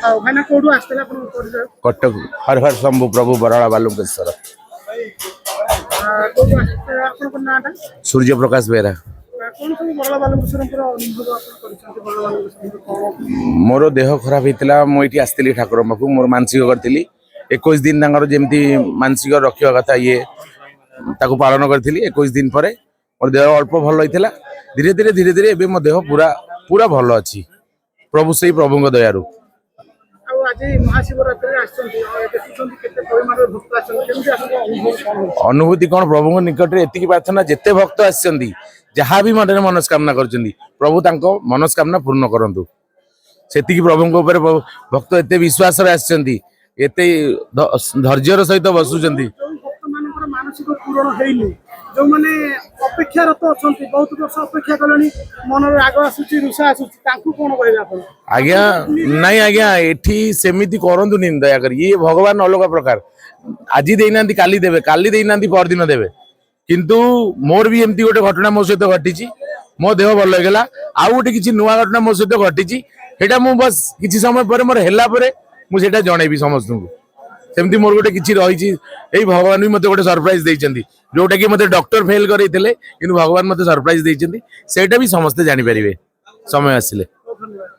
ଆଉ ଭାଇନା, କୋଉଠୁ ଆସିଥିଲେ? ଆପଣଙ୍କ ପରିଚୟ? କଟକ, ହର ହର ଶମ୍ଭୁ ପ୍ରଭୁ ବରାଳ ବାଲୁଙ୍କେଶ୍ୱର। କୋଉଠୁ ଆସିଥିଲେ? ଆପଣଙ୍କ ନାଁଟା? ସୂର୍ଯ୍ୟ ପ୍ରକାଶ ବେହେରା। କଣ ସବୁ ବରାଳ ବାଲୁଙ୍କେଶ୍ୱରଙ୍କର ଅନୁଭବ ଆପଣ କରିଛନ୍ତି? ବରାଳ ବାଲୁଙ୍କେଶ୍ୱରଙ୍କର କଣ? ମୋର ଦେହ ଖରାପ ହେଇଥିଲା। ମୁଁ ଏଇଠି ଆସିଥିଲି ଠାକୁରଙ୍କ ପାଖକୁ। ମୋର ମାନସିକ କରିଥିଲି, 21 ଦିନ ତାଙ୍କର ଯେମିତି ମାନସିକ ରଖିବା କଥା ଇଏ ତାକୁ ପାଳନ କରିଥିଲି। 21 ଦିନ ପରେ ମୋର ଦେହ ଅଳ୍ପ ଭଲ ହେଇଥିଲା। ଧୀରେ ଧୀରେ ଧୀରେ ଧୀରେ ଏବେ ମୋ ଦେହ ପୁରା ପୁରା ଭଲ ଅଛି, ପ୍ରଭୁ ସେଇ ପ୍ରଭୁଙ୍କ ଦୟାରୁ। ଆଉ ଆଜି ମହାଶିବରାତ୍ରିରେ ଆସିଛନ୍ତି ଆଉ ଦେଖୁଛନ୍ତି କେତେ ପରିମାଣରେ ଭକ୍ତ ଆସିଛନ୍ତି। କେମିତି ଆପଣଙ୍କ ଅନୁଭବ କଣ ହଉଛି? ଅନୁଭୂତି କଣ, ପ୍ରଭୁଙ୍କ ନିକଟରେ ଏତିକି ପ୍ରାର୍ଥନା, ଯେତେ ଭକ୍ତ ଆସିଛନ୍ତି, ଯାହା ବି ମନରେ ମନସ୍କାମନା କରିଛନ୍ତି, ପ୍ରଭୁ ତାଙ୍କ ମନସ୍କାମନା ପୂର୍ଣ୍ଣ କରନ୍ତୁ। ସେତିକି ପ୍ରଭୁଙ୍କ ଉପରେ ଭକ୍ତ ଏତେ ବିଶ୍ୱାସରେ ଆସିଛନ୍ତି, ଏତେ ଧୈର୍ଯ୍ୟର ସହିତ ବସୁଛନ୍ତି। ଯୋଉ ଭକ୍ତମାନଙ୍କର ମାନସିକ ପୂରଣ ହେଇନି, ଯୋଉମାନେ ଅପେକ୍ଷାରତ ଅଛନ୍ତି, ବହୁତ ବର୍ଷ ଅପେକ୍ଷା କଲେଣି, ମନରେ ରାଗ ଆସୁଛି, ରୁଷା ଆସୁଛି, ତାଙ୍କୁ କଣ କହିବେ ଆପଣ? ଆଜ୍ଞା ନାଇଁ ଆଜ୍ଞା, ଏଠି ସେମିତି କରନ୍ତୁନି ଦୟାକରି। ଇଏ ଭଗବାନ ଅଲଗା ପ୍ରକାର। ଆଜି ଦେଇନାହାନ୍ତି, କାଲି ଦେବେ, କାଲି ଦେଇନାହାନ୍ତି, ପରଦିନ ଦେବେ। କିନ୍ତୁ ମୋର ବି ଏମିତି ଗୋଟେ ଘଟଣା ମୋ ସହିତ ଘଟିଛି, ମୋ ଦେହ ଭଲ ହେଇଗଲା। ଆଉ ଗୋଟେ କିଛି ନୂଆ ଘଟଣା ମୋ ସହିତ ଘଟିଛି, ସେଇଟା ମୁଁ ବସ୍ କିଛି ସମୟ ପରେ ମୋର ହେଲା ପରେ ମୁଁ ସେଇଟା ଜଣେଇବି ସମସ୍ତଙ୍କୁ। ସେମିତି ମୋର ଗୋଟେ କିଛି ରହିଛି। ଏଇ ଭଗବାନ ବି ମତେ ଗୋଟେ ସରପ୍ରାଇଜ ଦେଇଛନ୍ତି, ଯୋଉଟା କି ମତେ ଡକ୍ଟର ଫେଲ କରେଇଥିଲେ, କିନ୍ତୁ ଭଗବାନ ମତେ ସରପ୍ରାଇଜ ଦେଇଛନ୍ତି। ସେଇଟା ବି ସମସ୍ତେ ଜାଣିପାରିବେ ସମୟ ଆସିଲେ। ବହୁତ ଧନ୍ୟବାଦ।